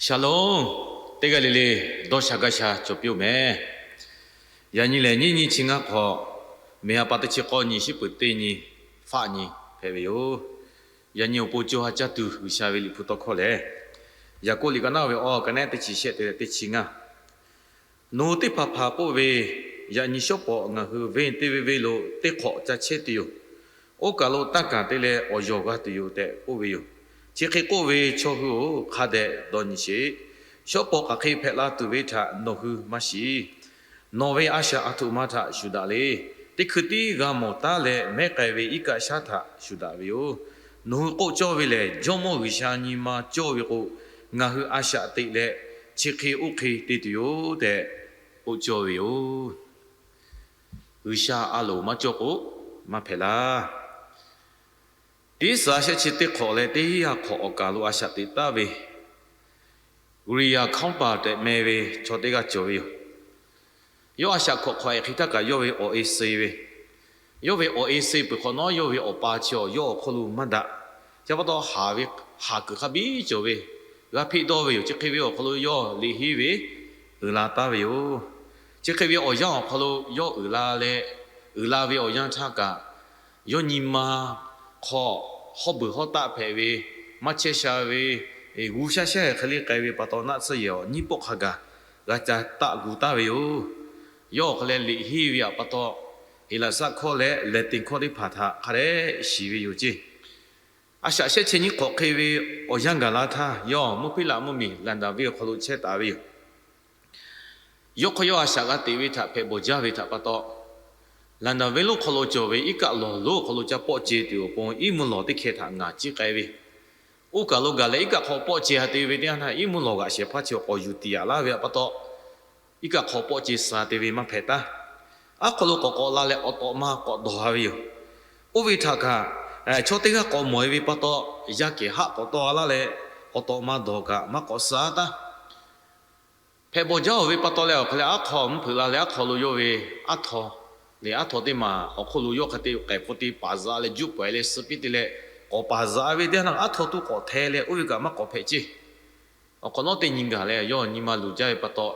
Shalom. Teˇ g'aˇ le le dawˇ sha gaˇ sha cawˬ piˇ-oˬ meh. Yaꞈ nyi lehˬ, nyiˇ nyi chi ngaˇ hk'awꞈ, mehˬ ha pa teˇ chi k'awˇ nyi, shiˉ peuˬ teˇ nyi, faˆ nyi hpehꞈ ve yoˬ. Yaꞈ nyi awˬ pon co ha caˇ tuˬ G'uiˬsha ve Liꞈ hpu tawˇ hkawˇ lehˬ, Yaˍkoˆ liꞈ ka naˉ ve awˬ ka nehˉ teˇ chi shehˆ te leh teˇ chi ngaˇ. Nawˬ hui teˇ hpaˍ hpaˍ k'oˆ ve, Yaꞈ nyi shawˉ pawˍ ngaˬ hui venˇ teˇ venˇ venˇ lo teˇ hk'awꞈ ca chehˇ tuˬ yoˬ. Oˇ kaˬ lo tanˇ kaˍ te leh awˬ yawˬ g'a tuˬ yoˬ tehꞈ k'oˆ ve yoˬ. Chi hk'e k'oˆ ve chaw hui-oˬ, hk'a dehꞈ dawˇ nyi sheˍ. Shawˉ pawˍ hk'aˬ hk'e hpehꞈ la tuˬ ve htaꞈ nawˬ hui maˇ shiˍ. Nawˬ ve a shaꞈ a htoꞈ ma htaꞈ shuˍ daꞈ le. Teˇ hkui tiˉ g'a mawˬ taˉ leh mehˉ k'ai ve iˉ kaˆ shaˉ htaꞈ shuˍ daꞈ ve yoˬ. Nawˬ hui k'oˆ cawˇ ve lehˬ, Jawˇmawˇ G'uiˬsha nyi ma cawˇ ve k'o, ngaˬ hui a shaꞈ teꞈ leh chi hk'e oˇ hk'e te tuˬ yoˬ tehꞈ k'oˆ cawˇ ve yoˬ. G'uiˬsha a loˍ maˇ cawˇ k'o, maˇ hpehꞈ laˇ. Tiˉ suhˍ a shehˆ chi teˇ hk'awꞈ leh teˇ ha hk'awꞈ awˬ kaˬ lo a shaꞈ teꞈ taˍ ve William Cowper tehꞈ meh ve chaw teˇ g'aˇ cawˬ ve yoˬ. Yawˇ a shaꞈ hkawꞈ hk'awꞈ-e hk'e htaˇ kaꞈ yawˇ ve awˬ e suh ve, yawˇ ve awˬ e suh peuˬ hk'awꞈ nawˉ, yawˇ ve awˬ pa chi awˬ yawˇ awˬ hk'aw lo maˇ daꞈ. Chi pa taw haˍ ve, haˍ kuiˬ hk'a biˉ cawˬ ve, g'a hpeˆ dawˇ ve yoˬ. Chi hk'e ve awˬ hk'aw lo yawˇ liꞈ henˇ ve uiˍ la taˍ ve yoˬ. Chi hk'e ve awˬ yanˇ awˬ hk'aw lo yawˇ uiˍ la leh, uiˍ la ve awˬ yanˇ htaˇ kaꞈ, yawˇ nyi ma hk'aw hawˉ beuˬ hawˉ taˆ hpehꞈ ve, maˇ chehˇ sha ve, g'uˇ shaˉ shaˉ hk'e le k'ai ve pa taw, naˆ tsuhˇ yehˬ awˬ nyiˇ pawˆ hk'a gaˬ g'a ca taˆ gu taˍ ve yoˬ. Yawˇ awˬ hk'aw leh liꞈ henˇ ve pa taw, Heˍlaˍsaˆ hkawˇ leh Latin hkawˇ teˇ hpaˍ htaꞈ hk'a dehꞈ shiˍ ve yoˬ ceˇ. A shaꞈ shehˆ chi nyiˇ hk'awꞈ hk'e ve awˬ yanˇ gaˬ la htaˇ, yawˇ mvuhˇ hpiˇ laꞈ mvuhˇmiˬ London venˇ awˬ hk'aw lo chehˇ taˍ ve yoˬ. Yawˇ hk'aw yawˇ a shaꞈ g'a teꞈ ve htaꞈ hpehꞈ bawˬ jaˇ ve htaꞈ pa taw, London venˇ lonˉ hk'aw lo cawˬ ve iˉ kaˆ lawˬ lonˉ awˬ hk'aw lo ca pawˆ ce tuˬ awˬ pon iˉ mvuhˇ lawˬ teˇ hkeh htaꞈ ngaˬ ciˇ k'ai ve. Oˇ kaˬ lo gaˬ leh iˉ kaˆ hk'aw pawˆ ce ha te ve teˇ yanˇ htaˇ, iˉ mvuhˇ lawˬ g'aꞈ shehˍ hpaˇ chi awˬ k'awꞈ yuˬ tiꞈ yaꞈ laˇ ve pa taw, iˉ kaˆ hk'aw pawˆ ce suh te ve maˇ hpehꞈ taˉ. Aˉ hk'aw lo k'awꞈ k'awꞈ la leh awˬ tawꞈ ma k'awꞈ dawˬ ha ve yoˬ. Oˇ ve htaꞈ kaꞈ, chaw teˇ g'aˇ k'awꞈ mawˬ-e ve pa taw, yaˇ kehˬ haˆ k'awꞈ tawˆ-a laˇ leh, awˬ tawꞈ ma dawˬ kaꞈ maˇ k'awꞈ suh-a taˉ. Hpehꞈ bawˬ jaˇ-oˬ ve pa taw leh, awˬ hk'aw leh aˉ hk'aw mvuhˇ hpeuꞈ la leh aˉ hk'aw lo yawˇ ve aˉ htaw lehˬ, aˉ htaw teˇ maˬ awˬ hk'oˆ lo yawˇ hk'a te k'ehˬ hpu te paˍ zaꞈ leh juˆ pawehˍ leh suh piˇ te leh, k'awꞈ paˍ zaꞈ ve teˇ yanˇ, aˉ htaw tuˬ k'awꞈ hteh leh oˇ ve kaꞈ maˇ k'awꞈ hpehꞈ ceˇ. Awˬ hk'awꞈ nawˉ teˇ nyi gaˬ leh yawˇ nyi ma luˬ jaˇ ve pa taw,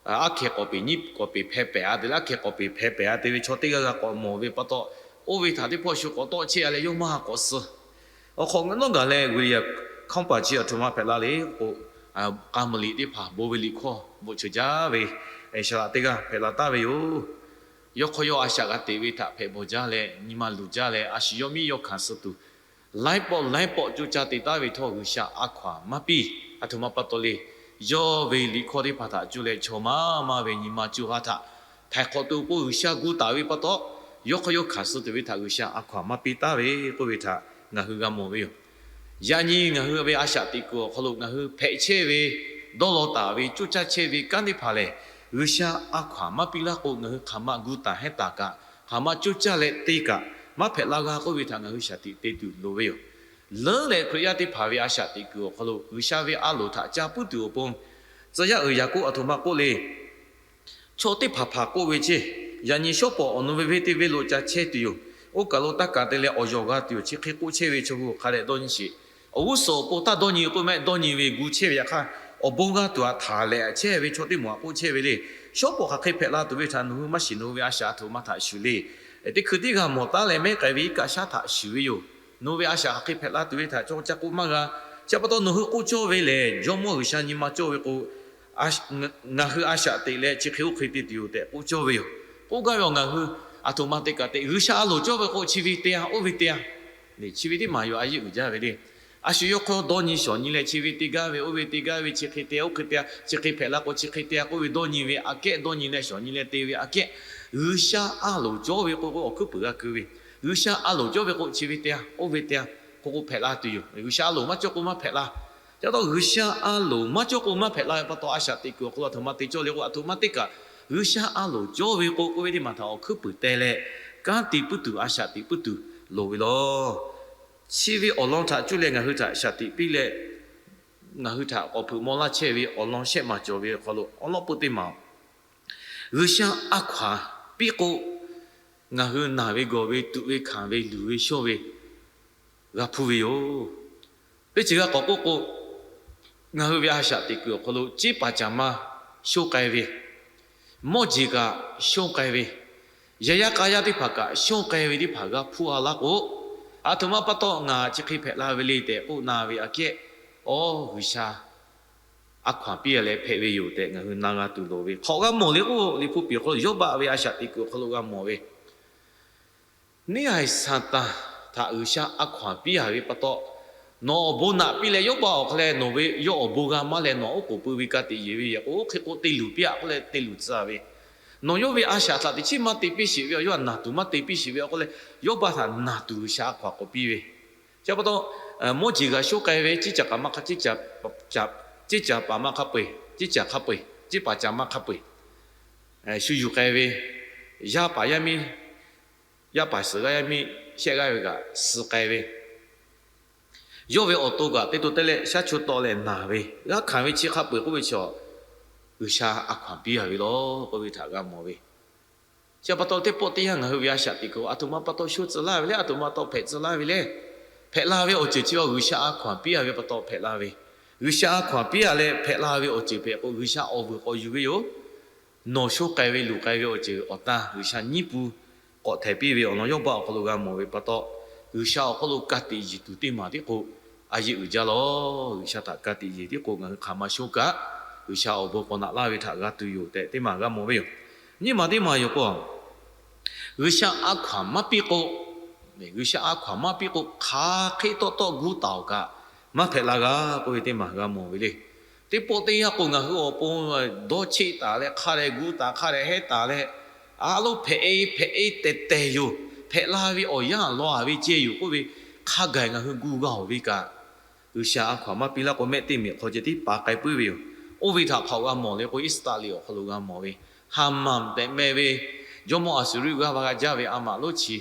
aˉ hkeh k'awꞈ peˍ nyiˉ k'awꞈ peˍ hpeh pehˍ-a te leh, aˉ hkeh k'awꞈ peˍ hpeh pehˍ-a te ve chaw teˇ g'aˇ g'a k'awꞈ mawˬ ve pa taw, oˇ ve htaꞈ teˇ hpawˇ shu k'awꞈ tawˆ chehˇ-a leh yawˇ maˇ ha k'awꞈ suh. Awˬ hk'awꞈ nawˉ gaˬ leh William Cowper chi aˬ htoꞈ ma hpehꞈ la le k'o, k'a muiˬ liꞈ teˇ hpaˍ bon ve liꞈ hkawˇ bvuhꞈ cheuˬ jaˇ ve shaˍ laꞈ teˇ g'aˇ hpehꞈ la taˍ ve yoˬ. Yawˇ hk'aw yawˇ a shaꞈ g'a teꞈ ve htaꞈ hpehꞈ bawˬ jaˇ leh nyi ma luˬ jaˇ leh, a shu yawˇ miˇ yawˇ hkanˍ suh tuˬ laiˉ pawˆ laiˉ pawˆ coˇ caˇ te taˍ ve htawˇ, G'uiˬsha a hkaw-anˬ maˇ piˇ. Aˬ htoꞈ ma pa taw le, yawˇ ve liꞈ hkawˇ teˇ hpaˍ htaꞈ cuˇ leh chaw maˇ maˇ ve nyi ma coˇ ha htaꞈ htaiˍ hk'awꞈ tuˬ awˬ pon G'uiˬsha gu taˍ ve pa taw, yawˇ hk'aw yawˇ hkanˍ suh tuˬ ve htaꞈ G'uiˬsha a hkaw-anˬ maˇ piˇ taˍ ve k'oˆ ve htaꞈ ngaˬ hui g'a mawˬ ve yoˬ. Yaꞈ nyi ngaˬ hui ve a shaꞈ teꞈ kuiˬ awˬ hk'aw lo ngaˬ hui hpehꞈ chehˇ ve, dawˇ law taˍ ve, coˇ caˇ chehˇ ve kanˉ teˇ hpaˍ lehˬ, G'uiˬsha a hkaw-anˬ maˇ piˇ laˇ k'o, ngaˬ hui hk'aˬ ma gu taˍ hehˉ taˍ kaꞈ, hk'aˬ ma coˇ caˇ leh te kaꞈ maˇ hpehꞈ la g'a k'oˆ ve htaꞈ ngaˬ hui shaˍ tiꞈ te tuˬ loˍ ve yoˬ. Leuˉ leh Hkriꞈ yaˇ teˇ hpaˍ ve a shaꞈ teꞈ kuiˬ awˬ hk'aw lo G'uiˬsha ve a loˍ htaꞈ ca puiˉ tuˬ awˬ pon, tcuh yaˇ uiˍ Yaˍkoˆ aˬ htoꞈ ma k'oˆ le. Chaw teˇ hpaˍ hpaˍ k'oˆ ve ceˇ, yaꞈ nyi shawˉ pawˍ awˬ nu ve venˇ teˇ venˇ lo ca chehˇ tuˬ yoˬ. Oˇ kaˬ lo taˇ kaˍ te leh awˬ yawˬ g'a tuˬ yoˬ. Chi hk'e k'oˆ chehˇ ve chaw hui hk'a dehꞈ dawˇ nyi sheˍ. Awˬ g'uˇ suhˍ awˬ pon taˇ dawˇ nyi ve k'oˆ mehˆ dawˇ nyi ve gu chehˇ ve yaꞈ hk'aˇ, awˬ bon g'a tuˬ aꞈ htaˍ lehꞈ chehˇ ve chaw teˇ moˍ aꞈ k'oˆ chehˇ ve le. Shawˉ pawˍ hk'aˬ hk'e hpehꞈ la tuˬ ve htaꞈ nawˬ hui maˇ shiˍ, nawˬ hui ve a shaꞈ aˬ htoꞈ ma htaꞈ shuˍ le. Teˇ hkui tiˉ g'a mawˬ taˉ leh mehˉ k'ai ve iˉ kaˆ shaˉ htaꞈ shuˍ ve yoˬ. Nawˬ ve a shaꞈ hk'aˬ hk'e hpehꞈ la tuˬ ve htaꞈ chaw ca k'oˆ maˇ g'a. Chi pa taw nawˬ hui k'oˆ cawˇ ve lehˬ, Jawˇmawˇ G'uiˬsha nyi ma cawˇ ve k'o, ngaˬ hui a shaꞈ teꞈ leh chi hk'e oˇ hk'e te tuˬ yoˬ tehꞈ k'oˆ cawˇ ve yoˬ. K'oˆ gaˇ ve awˬ ngaˬ hui aˬ htoꞈ ma te kaꞈ te, G'uiˬsha a loˍ cawˇ ve k'o chi ve te-a, oˇ ve te-a. Chi ve teˇ maˬ yoˬ, a yeˇ uiˍ jaˇ ve le. A shu yawˇ hk'aw dawˇ nyi shawˍ nyi leh chi ve te gaˇ ve, oˇ ve te gaˇ ve, chi hk'e te-a, oˇ hk'e te-a, chi hk'e hpehꞈ la k'o chi hk'e te-a k'oˆ ve dawˇ nyi ve aꞈ kehˉ, dawˇ nyi leh shawˍ nyi leh te ve aꞈ kehˉ, G'uiˬsha a loˍ cawˇ ve k'o k'o awˬ hkuiˉ puiˍ g'a keu ve. G'uiˬsha a loˍ cawˇ ve k'o chi ve te-a, oˇ ve te-a k'oˆ k'o hpehꞈ la tuˬ yoˬ. G'uiˬsha a loˍ maˇ cawˇ k'o maˇ hpehꞈ la. Ca taw G'uiˬsha a loˍ maˇ cawˇ k'o maˇ hpehꞈ la ve pa taw, a shaꞈ teꞈ kuiˬ awˬ hk'aw lo aˬ htoꞈ ma te cawˇ le k'o, aˬ htoꞈ ma teˇ kaꞈ G'uiˬsha a loˍ cawˇ ve k'o k'oˆ ve teˇ maˬ htaꞈ awˬ hkuiˉ puiˍ teh leh, kanˉ te puiˉ tuˬ, a shaꞈ teꞈ puiˉ tuˬ loˍ ve lawˬ. Chi ve awˬ lawn htaꞈ cuˇ leh ngaˬ hui htaꞈ shaˍ tiꞈ piˇ leh, ngaˬ hui htaꞈ k'awꞈ hpeuꞈ maw laˇ chehˇ ve awˬ lawn shehˆ maˬ cawˬ ve awˬ hk'aw lo awˉ lawˉ peuˇ teˇ maˬ, G'uiˬsha a hkaw-anˬ piˇ k'o, ngaˬ hui naˬ ve gawˬ ve tuꞈ ve hkanˍ ve luˬ ve shawˇ ve g'a hpuˇ ve yoˬ. Teˇ ceuˬ g'a k'awꞈ k'oˆ k'o, Ngaˬ hui ve a shaꞈ teꞈ kuiˬ awˬ hk'aw lo ceˇ paˍ caˍ ma shonˇ k'ai ve, mawˇ jeˬ kaꞈ shonˇ k'ai ve, yaˇ yaˇ k'a yaˇ teˇ hpaˍ kaꞈ shonˇ k'ai ve teˇ hpaˍ g'a hpuˇ a laˇ k'o, aˬ htoꞈ ma pa taw ngaˬ chi hk'e hpehꞈ la ve le tehꞈ k'oˆ na ve aꞈ kehˉ, awˉ G'uiˬsha a hkaw anˬ piˇ a leh hpehꞈ ve yoˬ tehꞈ ngaˬ hui na g'a tuˬ loˍ ve hk'awꞈ g'a mawˬ le k'o, Liꞈ hpu piˍ hk'aw lo Yawˇbaˆ ve a shaꞈ teꞈ kuiˬ awˬ hk'aw lo g'a mawˬ ve, neˇ haiˬ Saˍtanˍ htaꞈ G'uiˬsha a hkaw anˬ piˇ a ve pa taw, nawˬ awˬ bon naꞈ piˇ leh Yawˇbaˆ awˬ hk'aw leh nawˬ ve yawˇ awˬ bon g'a maˇ leh nawˬ oˉ k'oˍ pui ve ka tiꞈ yeˬ ve yehˬ k'o, oˇ hk'e k'o te luˬ piˇ a k'oˆ leh te luˬ tcuh ve, nawˬ yawˇ ve a shaꞈ htaꞈ teꞈ chiˉ maˇ te piˇ sheˍ ve awˬ, yawˇ htaꞈ naˬ tuˬ maˇ te piˇ sheˍ ve awˬ k'oˆ leh, Yawˇbaˆ htaꞈ naˬ tuˬ G'uiˬsha a hkaw anˬ k'awꞈ piˇ ve. Chi pa taw, mawˇ jeˬ g'a shonˇ k'ai ve, ceˇ caˍ kaꞈ maˇ hk'a, ceˇ caˍ paˍ maˇ hk'a peu eˬ, ceˇ caˍ hk'a peu eˬ, ceˇ paˍ caˍ ma hk'a peu eˬ, shu yuˬ k'ai ve, yaˇ paˍ yaˇ miˇ, yaˇ paˍ suhˍ g'aˇ yaˇ miˇ shehˆ g'aˇ ve kaꞈ suh k'ai ve, yawˇ ve awˬ to kaꞈ teˇ to teˇ leh shaˉ chu tawˆ leh naˬ ve, g'a hkanˍ ve chi hk'a peu eˬ k'oˆ ve chaw, G'uiˬsha a hkaw anˬ piˇ a ve law k'oˆ ve htaꞈ g'a mawˬ ve. Chi pa taw teˇ pawˆ teˇ yanˇ ngaˬ hui ve a shaꞈ teꞈ kuiˬ aˬ htoꞈ ma pa taw sho tcuh laˇ ve le, aˬ htoꞈ ma pa taw hpehꞈ tcuh laˇ ve le. Hpehꞈ la ve awˬ ceuˬ chi G'uiˬsha a hkaw anˬ piˇ a ve pa taw hpehꞈ la ve. G'uiˬsha a hkaw anˬ piˇ a leh hpehꞈ la ve awˬ ceuˬ hpehꞈ k'o, G'uiˬsha awˬ vuiˬ k'awꞈ yuˬ ve yoˬ. Nawˬ sho k'ai ve luˬ k'ai ve awˬ ceuˬ awˬ tan G'uiˬsha nyiˉ pun k'awꞈ htehˍ piˇ ve awˬ lawn Yawˇbaˆ awˬ hk'aw lo g'a mawˬ ve pa taw, G'uiˬsha awˬ hk'aw lo ka tiꞈ yeˬ tuˬ teˇ maˬ tiˉ k'o, a yeˇ uiˍ jaˇ law. G'uiˬsha htaꞈ ka tiꞈ yeˬ tiˉ k'o ngaˬ hui hk'aˬ ma sho kaꞈ, G'uiˬsha awˬ bon k'awꞈ naꞈ laˇ ve htaꞈ g'a tuˬ yoˬ tehꞈ teˇ maˬ g'a mawˬ ve yoˬ. Nyiˇ maˬ teˇ maˬ yoˬ k'o, G'uiˬsha a hkaw anˬ maˇ piˇ k'o, G'uiˬsha a hkaw anˬ maˇ piˇ k'o hk'aˬ hk'e tawˆ tawˆ gu taˍ awˬ kaꞈ maˇ hpehꞈ la g'a k'oˆ ve teˇ maˬ g'a mawˬ ve le. Teˇ pawˆ teˇ yanˇ k'o ngaˬ hui awˬ pon dawˇ cheˆ taˍ leh hk'a dehꞈ gu taˍ, hk'a dehꞈ hehˉ taˍ leh, a lo hpehꞈ e hpehꞈ e tehˬ tehˬ yoˬ, hpehꞈ la ve awˬ yanˇ law a ve ceh yoˬ k'oˆ ve hk'a gaˬ ngaˬ hui gu g'a oˬ ve kaꞈ, G'uiˬsha a hkaw anˬ maˇ piˇ laˇ k'o, mehˆ teˇ miˬ hk'aw ceh tiˉ pa k'ai puiˉ ve yoˬ. Oˇ ve htaꞈ hk'awꞈ g'a mawˬ le k'o, Iˉsaˍreˍlaˆ awˬ hk'aw lo g'a mawˬ ve, Haˍmanˍ tehꞈ meh ve jawˇmawˇ Aˍsuˍriˆ g'aˇ va g'a jaˇ ve a maꞈ lonˉ chi,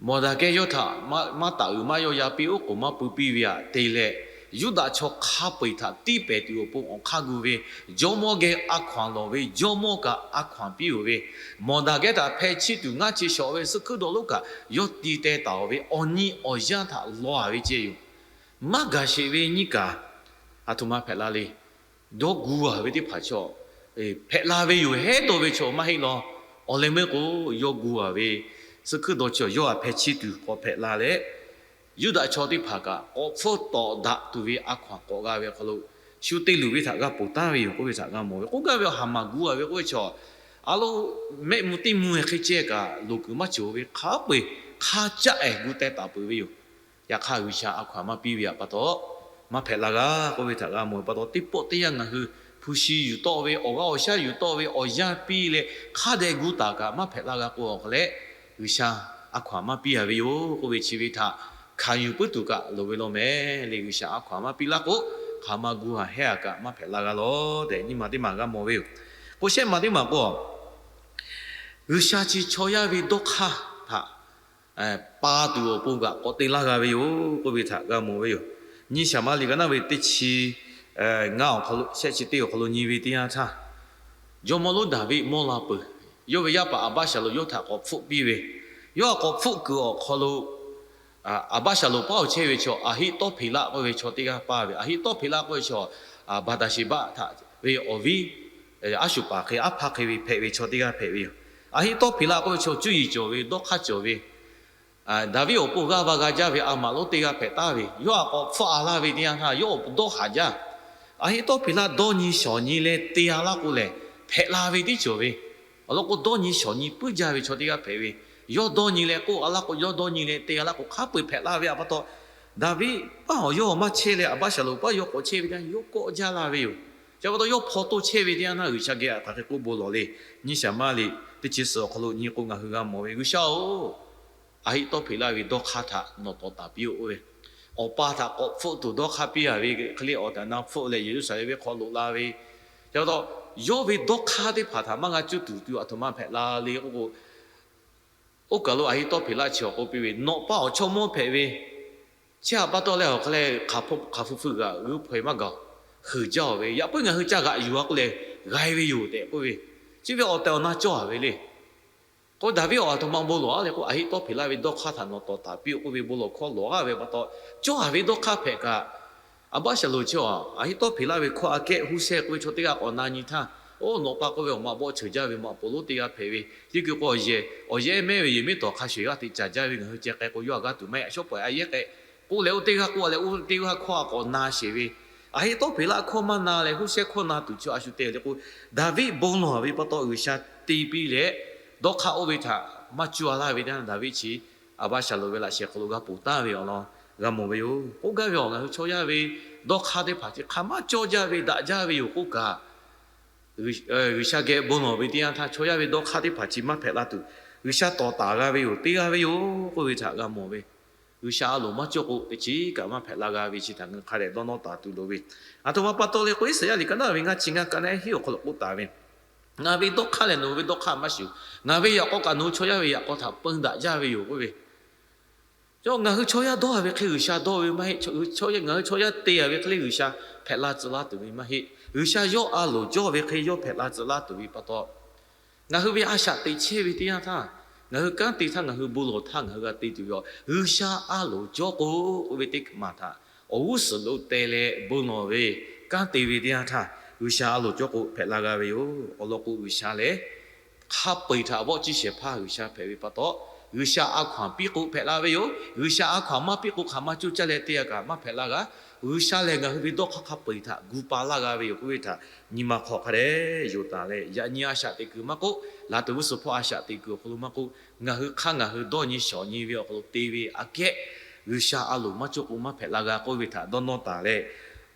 Mawˬdaˍgehˇ yawˇ htaꞈ maˇ taˍ uiˍ maˇ yawˇ yaˇ piˇ oˉ k'oˍ maˇ pui piˇ ve aꞈ te leh, Yuˇdaꞈ chaw hk'a peu eˬ htaꞈ tiˇ pehˍ tuˬ awˬ pon awˬ hk'aˇ gu ve, jawˇmawˇ geh a hkaw anˬ lawˬ ve jawˇmawˇ kaꞈ a hkaw anˬ piˇ oˬ ve, Mawˬdaˍgehˇ htaꞈ hpeh chiˇ tuˬ ngaˇ chi shawˍ ve suh hkuiˉ dawˬ lonˉ kaꞈ yawˇ ti teh taˍ oˬ ve awˬ nyi awˬ yanˇ htaꞈ law a ve ceh yoˬ. Maˇ gaˬ sheˍ ve nyiˇ kaˬ aˬ htoꞈ ma hpehꞈ la le. Dawˇ gu a ve teˇ hpaˍ chaw hpehꞈ la ve yoˬ. Hehˉ dawˇ ve chaw maˇ heˆ law. Awˬ leh meuˇ k'o, yawˇ gu a ve suh hkuiˉ dawˬ chaw yawˇ htaꞈ hpeh chiˇ tuˬ k'awꞈ hpehꞈ la leh, Yuˇdaꞈ chaw teˇ hpaˍ kaꞈ k'awꞈ hpfuhˇ tawˍ daꞈ tuˬ ve a hkaw anˬ k'awꞈ g'a ve awˬ hk'aw lo, shu te luˬ ve htaꞈ g'a ponˬ taˍ ve yoˬ k'oˆ ve htaꞈ g'a mawˬ ve. K'oˆ gaˇ ve Haˍmanˍ gu a ve k'oˆ ve chaw, a lo mehˆ mvuh teˇ mvuh hk'e ceh kaꞈ loˍ kuiˬ maˇ cawˬ ve hk'a peu eˬ hk'a caˆ ehˍ gu teh taˍ peuˬ ve yoˬ. Yaꞈ hk'aˇ, G'uiˬsha a hkaw anˬ maˇ piˇ ve pa taw, maˇ hpehꞈ la g'a k'oˆ ve htaꞈ g'a mawˬ ve pa taw, teˇ pawˆ teˇ yanˇ ngaˬ hui hpu shi yuˬ tawˆ ve, awˬ g'aˇ awˬ shaˉ yuˬ tawˆ ve, awˬ yanˇ piˇ leh hk'a dehꞈ gu taˍ kaꞈ maˇ hpehꞈ la g'a k'o, awˬ hk'aw leh G'uiˬsha a hkaw anˬ maˇ piˇ a ve yoˬ k'oˆ ve chi ve htaꞈ hkanˍ yuˬ puiˉ tuˬ kaꞈ loˍ ve law mehˍ le. G'uiˬsha a hkaw anˬ maˇ piˇ laˇ k'o, hk'aˬ ma gu haˍ hehˉ a kaꞈ maˇ hpehꞈ la g'a law tehꞈ nyiˇ maˬ teˇ maˬ g'a mawˬ ve yoˬ. K'o shehˆ maˬ teˇ maˬ k'o, G'uiˬsha chi chaw yaˇ ve dawˇ hk'aˇ htaꞈ pa tuˬ awˬ pon kaꞈ k'awꞈ te laˇ g'a ve yoˬ k'oˆ ve htaꞈ g'a mawˬ ve yoˬ. Nyi Saˍmaˍriˆ ga naˇ ve teˇ chi ngaˇ awˬ hk'aw lo, shehˆ chi teˇ awˬ hk'aw lo nyi ve teˇ yanˇ htaˇ, jawˇmawˇ lonˉ Daˍviˆ mawˇ la peuˬ. Yawˇ ve yaˇ paˍ Aˍbaˆsaˍlonˍ yawˇ htaꞈ k'awꞈ hpfuhˆ piˇ ve, yawˇ htaꞈ k'awꞈ hpfuhˆ kuiˬ awˬ hk'aw lo Aˍbaˆsaˍlonˍ paˉ awˬ chehˇ ve chaw Aˍhiˆtawˇhpeˍlaˆ k'oˆ ve chaw teˇ g'aˇ paˇ ve. Aˍhiˆtawˇhpeˍlaˆ k'oˆ ve chaw Baˍdaˍsheˍbaˆ htaꞈ ve awˬ viˉ, a shu paˍ hk'e aˉ hpaˇ hk'e ve hpehꞈ ve chaw teˇ g'aˇ hpehꞈ ve yoˬ. Aˍhiˆtawˇhpeˍlaˆ k'oˆ ve chaw cuˇ yiˍ cawˬ ve, dawˇ hk'aˇ cawˬ ve, Daˍviˆ awˬ pon g'aˇ va g'a jaˇ ve a maꞈ lonˉ teˇ g'aˇ hpehꞈ taˍ ve. Yawˇ htaꞈ k'awꞈ hpfuhˆ a laˇ ve teˇ yanˇ htaˇ, yawˇ awˬ dawˇ haˍ jaˇ. Aˍhiˆtawˇhpeˍlaˆ dawˇ nyi shawˍ nyi leh te a laˇ k'o lehˬ, hpehꞈ la ve tiˉ cawˬ ve. Awˬ lawn k'o, dawˇ nyi shawˍ nyi puiˉ jaˇ ve chaw teˇ g'aˇ hpehꞈ ve. Yawˇ dawˇ nyi leh k'oˆ a laˇ k'o, yawˇ dawˇ nyi leh te a laˇ k'o, hk'a peu eˬ hpehꞈ la ve pa taw, Daˍviˆ paˉ awˬ yawˇ maˇ chehˇ leh Aˍbaˆsaˍlonˍ paˉ yawˇ k'awꞈ chehˇ ve teˇ yanˇ, yawˇ kawˆ jaˇ la ve yoˬ. Chi pa taw yawˇ hpaw toˇ chehˇ ve teˇ yanˇ htaˇ, G'uiˬsha geh hk'aˬ hk'e k'oˆ bon lawˬ le. Nyi Saˍmaˍriˆ teˇ chi suhˍ awˬ hk'aw lo nyi k'o, ngaˬ hui g'a mawˬ ve, G'uiˬsha-oˬ, Aˍhiˆtawˇhpeˍlaˆ ve dawˇ hk'aˇ htaꞈ nawˬ tawˍ taˍ piˇ-oˆ k'oˆ ve, awˬ pa htaꞈ k'awꞈ hpfuhˆ tuˬ dawˇ hk'aˇ piˇ a ve hk'e le, awˬ tehˬ awˬ na hpfuhˆ leh Yeˍruˆsaˍlehnˍ venˇ hk'aw loꞈ la ve. Chi pa taw, yawˇ ve dawˇ hk'aˇ teˇ hpaˍ htaꞈ maˇ g'a cuˇ tuˬ tuˬ aˬ htoꞈ ma hpehꞈ la le k'oˆ k'o, oˇ kaˬ lo Aˍhiˆtawˇhpeˍlaˆ chi awˬ k'oˆ piˇ ve, Nawˬ pa awˬ chaw mawˇ hpehꞈ ve, chi htaꞈ pa taw leh awˬ hk'a leh hk'aˬ hpu hk'aˬ hpu hpui g'aꞈ g'uiˇ hpaw e maˇ gaˬ, heuˬ jaˇ-oˬ ve, yaꞈ puiˉ ngaˬ hui ca g'aꞈ yuˬ a k'oˆ leh g'a e ve yoˬ tehꞈ k'oˆ ve, chi ve awˬ tehˬ awˬ na cawˇ a ve le. K'o, Daˍviˆ awˬ aˬ htoꞈ ma bon lawˬ a le k'o, Aˍhiˆtawˇhpeˍlaˆ ve dawˇ hk'aˇ htaꞈ nawˬ tawˍ taˍ piˇ-oˆ k'oˆ ve bon lawˬ hkawˇ lawˬ a ve pa taw, cawˇ a ve dawˇ hk'aˇ hpehꞈ kaꞈ, Aˍbaˆ Shaˍlonˍ chi a, Aˍhiˆtawˇhpeˍlaˆ ve hkawˇ aꞈ kehˉ Huˇshehˇ k'oˆ ve chaw teˇ g'aˇ k'awꞈ na nyi htaˇ, oˇ nawˬ pa k'oˆ ve awˬ maꞈ bawˆ cheuˬ jaˇ ve maꞈ poˍ lonˉ teˇ g'aˇ hpehꞈ ve, chi keu k'o awˬ yehˬ awˬ yehˉ mehˉ ve yehˬ miˉ tawˍ hk'a shuˍ g'aˇ teꞈ caˍ jaˇ ve ngaˬ hui ceh k'ai k'o yawˇ a g'aˇ tuˬ maˇ heˆ, shawˉ pawˍ a yehˉ k'ai k'oˆ leh oˇ teˇ g'aˇ k'oˆ a leh oˇ teˇ g'aˇ hkawˇ a k'awꞈ na sheˍ ve, Aˍhiˆtawˇhpeˍlaˆ hkawˇ maˇ na leh Huˇshehˇ hkawˇ na tuˬ chi a shu te le k'o, Daˍviˆ bon lawˬ ve pa taw G'uiˬsha te piˇ leh, dawˇ hk'aˇ oˇ ve htaꞈ maˇ cuˇ a laˇ ve teˇ yanˇ Daˍviˆ chi Aˍbaˆ Shaˍlonˍ ve laꞈ sheh hk'aw lo g'a ponˬ taˍ ve awˬ lawn g'a mawˬ ve yoˬ. K'oˆ gaˇ ve awˬ ngaˬ hui chaw yaˇ ve dawˇ hk'aˇ teˇ hpaˍ chi hk'a maˇ cawˇ jaˇ ve daꞈ jaˇ ve yoˬ k'oˆ kaꞈ, G'uiˬsha geh bon lawˬ ve teˇ yanˇ htaˇ chaw yaˇ ve dawˇ hk'aˇ teˇ hpaˍ chi maˇ hpehꞈ la tuˬ, G'uiˬsha tawˍ taˍ g'a ve yoˬ, te g'a ve yoˬ k'oˆ ve htaꞈ g'a mawˬ ve. G'uiˬsha a loˍ maˇ cawˇ k'o teˇ chiˉ kaꞈ maˇ hpehꞈ la g'a ve chi htaꞈ ngaˬ hui hk'a dehꞈ dawˇ nawˇ taˍ tuˬ loˍ ve. Aˬ htoꞈ ma pa taw le k'o, Iˉsaˍyaˆ liꞈ ka naˉ ve ngaˇ chi ngaˇ ka naˉ hiˉ awˬ hk'aw lo k'oˆ taˍ ve, Ngaˬ ve dawˇ hk'aˇ lehˬ nawˬ hui ve dawˇ hk'aˇ maˇ shuˍ, ngaˬ ve yaꞈ k'aw kaꞈ nawˬ hui chaw yaˇ ve yaꞈ k'aw htaꞈ peun daꞈ jaˇ ve yoˬ k'oˆ ve. Ngaˬ hui chaw yaˇ dawˇ ve hk'e G'uiˬsha dawˇ ve maˇ heˆ. Ngaˬ hui chaw yaˇ te a ve hk'e le G'uiˬsha hpehꞈ la tcuh laˇ tuˬ ve maˇ heˆ. G'uiˬsha yawˇ a loˍ cawˇ ve hk'e yawˇ hpehꞈ la tcuh laˇ tuˬ ve pa taw, ngaˬ hui ve a shaꞈ teꞈ chehˇ ve teˇ yanˇ htaˇ, ngaˬ hui kanˉ te htaˇ, ngaˬ hui bon lawˬ htaˇ ngaˬ hui g'a te tuˬ ve a, G'uiˬsha a loˍ cawˇ k'o k'oˆ ve teˇ maˬ htaꞈ awˬ g'uˇ suhˍ lo teh leh bon lawˬ ve kanˉ te ve teˇ yanˇ htaˇ, G'uiˬsha a loˍ cawˇ k'o hpehꞈ la g'a ve yoˬ. Awˬ lawn k'o G'uiˬsha lehˬ hk'a peu-eˬ htaꞈ vawˆ ciˇ shehˍ hpaˇ G'uiˬsha hpehꞈ ve pa taw, G'uiˬsha a hkaw-anˬ piˇ k'o hpehꞈ la ve yoˬ. G'uiˬsha a hkaw-anˬ maˇ piˇ k'o hk'aˬ ma coˇ caˇ leh te a kaꞈ maˇ hpehꞈ la g'a. G'uiˬsha lehˬ ngaˬ hui ve dawˇ hk'aˇ hk'a peu-eˬ htaꞈ gu pa laˇ g'a ve yoˬ k'oˆ ve htaꞈ nyi ma hk'aw hk'a dehꞈ yonˍ taˍ leh, yaꞈ nyi a shaꞈ teꞈ kuiˬ maˇ k'oˆ, laˬ tuˬ g'uˇ suhˍ hpawˇ a shaꞈ teꞈ kuiˬ awˬ hk'aw lo maˇ k'oˆ, ngaˬ hui hk'aˇ ngaˬ hui dawˇ nyi shawˍ nyi ve awˬ hk'aw lo te ve aꞈ kehˉ, G'uiˬsha a loˍ maˇ cawˇ k'o maˇ hpehꞈ la g'a k'oˆ ve htaꞈ dawˇ nawˇ taˍ leh,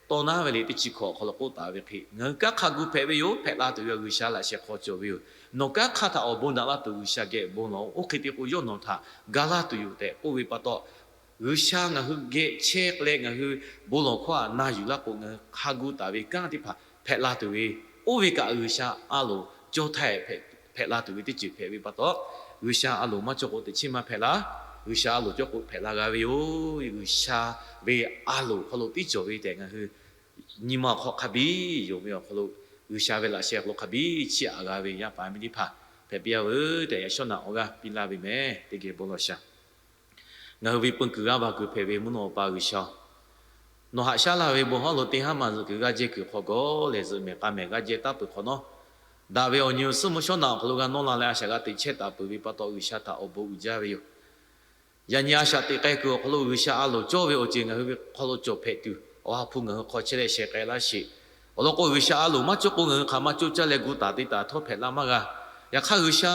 tawˇ naˉ ve liꞈ teˇ chi hkawꞈ awˬ hk'aw lo k'oˆ taˍ ve hk'e, ngaˬ hui kanˉ hk'a gu hpehꞈ ve yoˬ, hpehꞈ la tuˬ ve G'uiˬsha laꞈ sheh hk'aw cawˬ ve yoˬ. Nawˬ kanˉ hk'aˇ htaꞈ awˬ bon naꞈ laˇ tuˬ G'uiˬsha geh bon lawˬ, oˇ hk'e te k'o yawˇ nawˬ htaꞈ ga laˇ tuˬ yoˬ tehꞈ k'oˆ ve pa taw, G'uiˬsha ngaˬ hui geh chehˇ leh ngaˬ hui bon lawˬ hkawˇ htaꞈ na yuˬ laˇ k'o, ngaˬ hui hk'a gu taˍ ve kanˉ teˇ hpaˍ hpehꞈ la tuˬ ve, oˇ ve kaꞈ G'uiˬsha a loˍ cawˇ htaˇ hpehꞈ la tuˬ ve teˇ ceuˬ hpehꞈ ve pa taw, G'uiˬsha a loˍ maˇ cawˇ k'o teˇ chiˉ maˇ hpehꞈ la. G'uiˬsha a loˍ cawˇ k'o hpehꞈ la g'a ve yoˬ. G'uiˬsha ve a loˍ hk'aw lo tiˉ cawˬ ve tehꞈ ngaˬ hui nyi ma awˬ hk'aw hk'a biˇ yonˍ ve awˬ hk'aw lo, G'uiˬsha ve laꞈ sheh awˬ hk'aw lo hk'a biˇ chiˇ aꞈ g'a ve yaˇ paˍ yaˇ miˇ teˇ hpaˍ hpehꞈ piˇ-a veuˬ tehꞈ, yaꞈ shawˉ naꞈ awˬ g'aˇ piˇ laˇ ve mehˍ. Teˇ geh bon lawˬ shaˍ. Ngaˬ hui ve peu kuiˬ g'aˇ va kuiˬ hpehꞈ ve mvuhˇ naw Awˬ pa G'uiˬsha-oˬ, nawˬ haꞈ shaˉ laˇ ve bon hawˉ lo teˇ haˉ maˬ zuhꞈ kuiˬ g'aˇ jehˇ kuiˬ hk'aw gawˬ lehˬ, zuhꞈ mehˍ k'a mehˍ g'aˇ jehˇ taˇ peuˬ hk'awꞈ nawˉ, daꞈ ve awˬ nyi awˬ suhˉ mvuhˇ shawˉ naꞈ awˬ hk'aw lo g'a nawˇ la leh a shaꞈ g'a teꞈ chehˇ taˍ peuˬ ve pa taw, G'uiˬsha htaꞈ awˬ bon uiˍ jaˇ ve yoˬ. Yaꞈ nyi a shaꞈ teꞈ k'ai kuiˬ awˬ hk'aw lo G'uiˬsha a loˍ cawˇ ve awˬ ceuˬ ngaˬ hui ve hk'aw lo cawˬ hpehꞈ tuˬ, Awˬ ha hpu ngaˬ hui hk'aw chehˇ leh sheh k'ai laˇ sheˍ. Awˬ lawn k'o, G'uiˬsha a loˍ maˇ cawˇ k'o, ngaˬ hui hk'aˬ ma coˇ caˇ leh gu taˍ te taˍ htawˇ hpehꞈ la maˇ g'a. Yaꞈ hk'aˇ, G'uiˬsha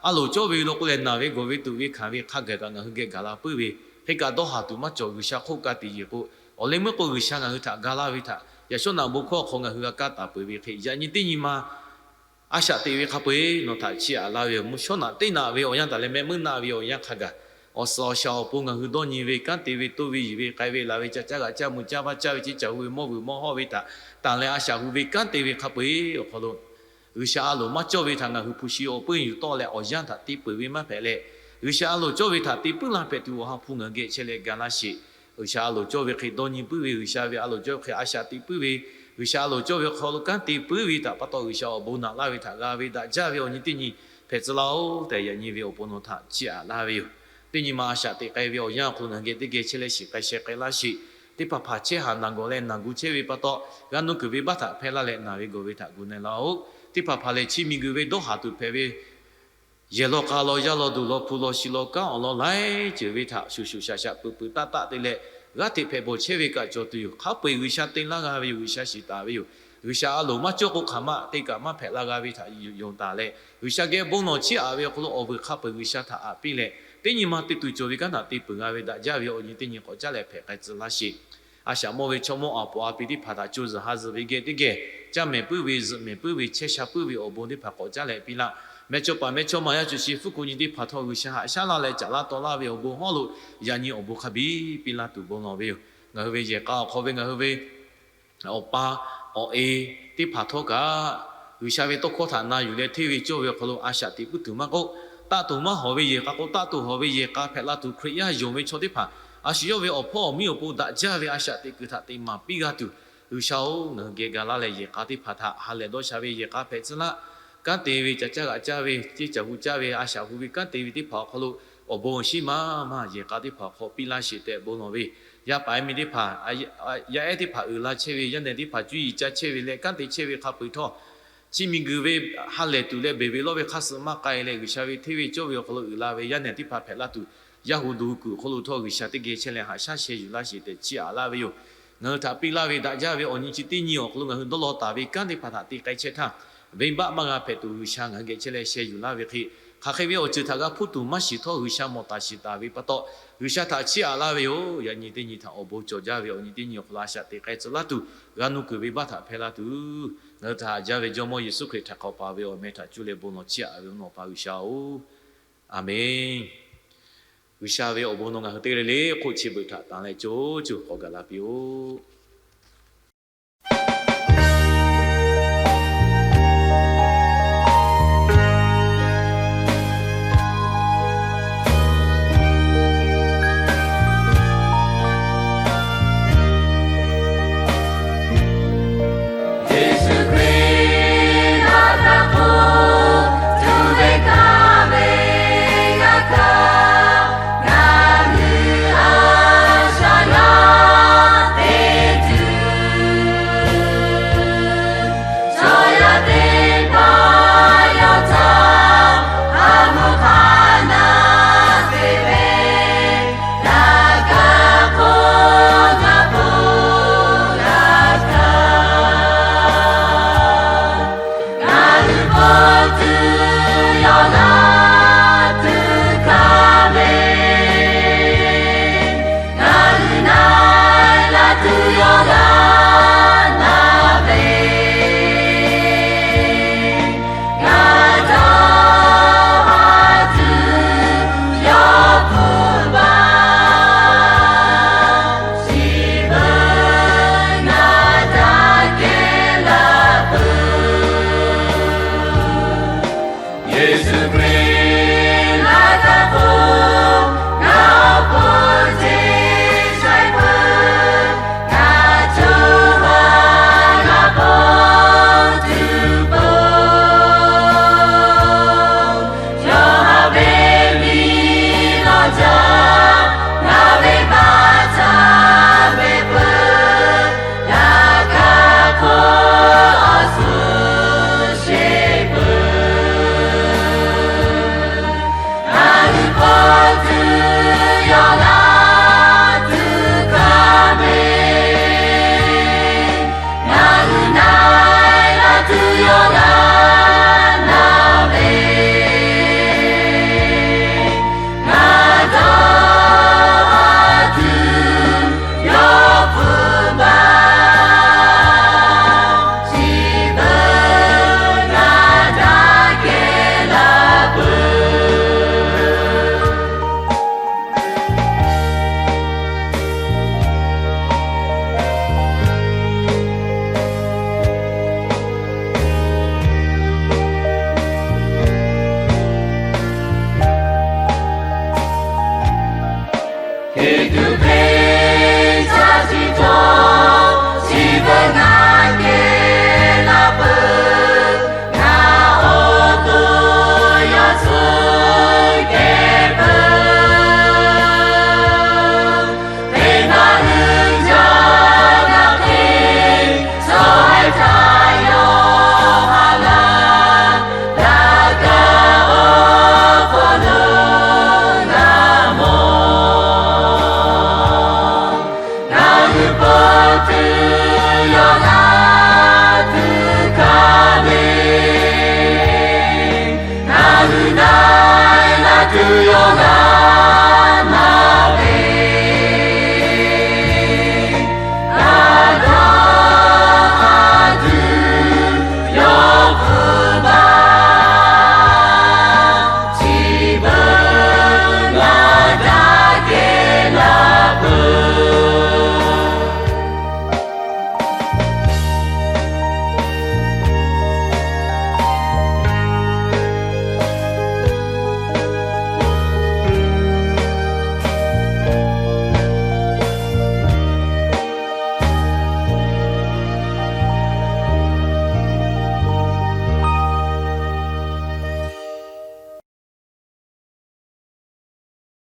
a loˍ cawˇ ve lo k'o lehˬ, naˬ ve gawˬ ve tuꞈ ve hkanˍ ve hk'a gaˬ kaꞈ ngaˬ hui geh gaˬ la puiˉ ve, hk'e kaꞈ dawˇ haˍ tuˬ maˇ cawˬ. G'uiˬsha hk'oˆ ka tiꞈ yeˬ k'o, awˬ leh meuˇ k'o G'uiˬsha ngaˬ hui htaꞈ ga laˇ ve htaꞈ yaꞈ shawˉ naꞈ bon hkawˇ awˬ hk'aw ngaˬ hui g'a kaˇ taˍ peuˬ ve hk'e, yaꞈ nyi teˇ nyi ma a shaꞈ teꞈ ve hk'a peu-eˬ nawˬ htaꞈ chiˇ aꞈ laˇ ve yoˬ. Mvuhˇ shawˉ naꞈ teˇ naꞈ ve awˬ yanˇ taˍ leh mehˆ meuˇ naˆ ve awˬ yanˇ hk'a gaˬ, awˬ suhˍ awˬ shaˍ awˬ pon ngaˬ hui dawˇ nyi ve, kanˉ te ve, toˇ ve, yiˬ ve, k'ai ve, laˬ ve, ca caˇ g'aꞈ caˇ, mvuh caˇ vaˇ caˇ ve, ceˇ caˬ hu ve, mawˇ vuiˬ mawˇ hawˇ ve htaꞈ tanˬ leh a shaꞈ hu ve kanˉ te ve hk'a peu-eˬ awˬ hk'aw lo, G'uiˬsha a loˍ maˇ cawˇ ve htaꞈ ngaˬ hui hpu shi awˬ puiˉ yuˬ tawˆ leh awˬ yanˇ htaꞈ te peuˬ ve maˇ hpehꞈ leh, G'uiˬsha a loˍ cawˇ ve htaꞈ te puiˉ laˇ hpehꞈ tuˬ Awˬ ha hpu ngaˬ hui geh chehˇ leh ga laˇ sheˍ. G'uiˬsha a loˍ cawˇ ve hk'e dawˇ nyi puiˉ ve, G'uiˬsha ve a loˍ cawˇ ve hk'e a shaꞈ teꞈ puiˉ ve, G'uiˬsha a loˍ cawˇ ve hk'aw lo kanˉ te puiˉ ve htaꞈ pa taw G'uiˬsha awˬ bon naꞈ laˇ ve htaꞈ g'a ve daꞈ jaˇ ve awˬ nyi teˇ nyi hpehꞈ tcuh laˇ-oˆ tehꞈ yaꞈ nyi ve awˬ pon nawˬ htaꞈ chiˇ aꞈ laˇ ve yoˬ. Teˇ nyi ma a shaꞈ teꞈ k'ai ve awˬ yanˇ awˬ hk'aw lo ngaˬ hui geh teˇ geh chehˇ leh shiˍ k'ai sheh k'ai laˇ sheˍ. Teˇ hpaˍ hpaˍ chehˇ haˍ naˬ gawˬ leh naˬ gu chehˇ ve pa taw, g'a nuˇ kuiˬ venˇbaˆ htaꞈ hpehˇ laˇ leh naˬ ve gawˬ ve htaꞈ gu na laˇ-oˆ. Teˇ hpaˍ hpaˍ lehˬ chi miˬguiˬ ve dawˇ haˍ tuˬ hpehꞈ ve yehˬ law k'a law yaˇ law duˬ law hpu law shi law kanˉ awˬ lawn laiˉ ceuˬ ve htaꞈ shuˍ shuˍ shaꞈ shaꞈ peuˬ peuˬ taˆ taˆ te leh, g'aˇ hteꞈ hpehꞈ bawˬ chehˇ ve kaꞈ cawˬ tuˬ yoˬ. Hk'a peu-eˬ G'uiˬsha te laˇ g'a ve yoˬ. G'uiˬsha shiˍ taˍ ve yoˬ. G'uiˬsha a loˍ maˇ cawˇ k'o hk'aˬ ma te kaꞈ maˇ hpehꞈ la g'a ve htaꞈ yonˍ taˍ leh, G'uiˬsha geh bon lawˬ chiˇ aꞈ ve awˬ hk'aw lo awˬ vuiˬ hk'a peu-eˬ G'uiˬsha htaꞈ aꞈ piˇ leh, teˇ nyi ma te tuˬ cawˬ ve kanˉ htaꞈ te peuˬ g'a ve daꞈ jaˇ ve awˬ nyi teˇ nyi k'awꞈ caˉ leh hpehꞈ k'ai tcuh laˇ sheˍ. A shaꞈ mawˇ ve chaw mawˇ aˬ poˍ aˬ pi teˇ hpaˍ htaꞈ co zuhˬ ha zuhˬ ve geh teˇ geh, caˇ mehˍ puiˉ ve, zuhꞈ mehˍ puiˉ ve, chehˇ sha puiˉ ve awˬ bon teˇ hpaˍ k'awꞈ caˉ leh piˇ laˇ. Mehˇchawˇ paˍ mehˇchawˇma yaˇ co shi fuˉ ku nyi teˇ hpaˍ htawˇ G'uiˬsha haꞈ shaˉ laˇ leh caꞈ laˇ taw laˇ ve awˬ bon hawˉ lo yaꞈ nyi awˬ bon hk'a biˇ piˇ laˇ tuˬ bon lawˬ ve yoˬ. Ngaˬ hui ve yehˬ k'a awˬ hk'aw ve ngaˬ hui ve awˬ pa awˬ e teˇ hpaˍ htawˇ kaꞈ, G'uiˬsha ve tawˇ hkawˇ htaꞈ na yuˬ leh hteˇ ve cawˇ ve awˬ hk'aw lo a shaꞈ teꞈ puiˉ tuˬ maˇ k'oˆ, taˆ tuˬ maˇ hawˍ ve yehˬ k'a k'o, taˆ tuˬ hawˍ ve yehˬ k'a hpehꞈ la tuˬ, Hkriꞈ yaˇ yonˍ ve chaw teˇ hpaˍ a shu yawˇ ve awˬ hpawˇ awˬ miˇ awˬ pon daꞈ jaˇ ve a shaꞈ teꞈ kuiˬ htaꞈ teꞈ maˍ piˇ g'a tuˬ, G'uiˬsha-oˬ, ngaˬ hui geh ga laˇ leh yehˬ k'a teˇ hpaˍ htaꞈ ha lehˬ dawˇ sha ve yehˬ k'a hpehꞈ tcuh laˇ. Kanˉ te ve, ca caˇ g'aꞈ caˇ ve, ceˇ caˬ hu caˇ ve, a shaꞈ hu ve kanˉ te ve teˇ hpaˍ awˬ hk'aw lo awˬ bon awˬ shinˉ maˇ maˇ yehˬ k'a teˇ hpaˍ awˬ hk'aw piˇ laˇ sheˍ tehꞈ bon lawˬ ve yaˇ paˍ yaˇ miˇ teˇ hpaˍ, yaˇ ehˉ teˇ hpaˍ uiˍ la chehˇ ve, yaˇ nehˬ teˇ hpaˍ cuˇ yiˍ caˇ chehˇ ve leh kanˉ te chehˇ ve hk'a peu-eˬ htawˇ, chi miˬguiˬ ve ha lehˬ tuˬ leh beˬ ve lawˇ ve hk'a suh maˇ k'ai leh, G'uiˬsha ve hteˇ ve cawˇ ve awˬ hk'aw lo uiˍ la ve yaˇ nehˬ teˇ hpaˍ hpehꞈ laˇ tuˬ, yaˇ hu duˬ hui kuiˬ awˬ hk'aw lo htawˇ G'uiˬsha teˇ geh chehˇ leh haꞈ shaˉ sheh yuˬ laˇ sheˍ tehꞈ chiˇ aꞈ laˇ ve yoˬ. Ngaˬ hui htaꞈ piˇ laˇ ve daꞈ jaˇ ve awˬ nyi chi teˇ nyi awˬ hk'aw lo ngaˬ hui dawˇ law taˍ ve kanˉ teˇ hpaˍ htaꞈ te k'ai chehˇ htaˇ, venˇbaˆ maˇ g'a hpehꞈ tuˬ G'uiˬsha ngaˬ hui geh chehˇ leh sheh yuˬ laˇ ve hk'e, hk'aˬ hk'e ve awˬ ceuˬ htaꞈ g'a hpuˇ tuˬ maˇ shiˍ htawˇ G'uiˬsha mawˬ taˍ shiˍ taˍ ve pa taw, G'uiˬsha htaꞈ chiˇ aꞈ laˇ ve yoˬ. Yaꞈ nyi teˇ nyi htaꞈ awˬ bon cawˬ jaˇ ve awˬ nyi teˇ nyi awˬ hk'aw lo a shaꞈ teꞈ k'ai tcuh laˇ tuˬ, g'a nuˇ kuiˬ ve baˆ htaꞈ hpehˇ laˇ tuˬ, ngaˬ hui htaꞈ haꞈ jaˇ ve Jawˇmawˇ Yeˍsuˆ Hkriꞈ htaꞈ hk'aw pa ve awˬ meh htaꞈ cuˇ leh bon lawˬ chiˇ aꞈ ve Awˬ pa G'uiˬsha-oˬ, Aˍmenˍ. G'uiˬsha ve awˬ bon nawˬ ngaˬ hui teˇ g'aˇ le le hk'oˆ chi beuꞈ htaꞈ tanˍ leh co co k'awꞈ gaˬ la piˇ-oˆ.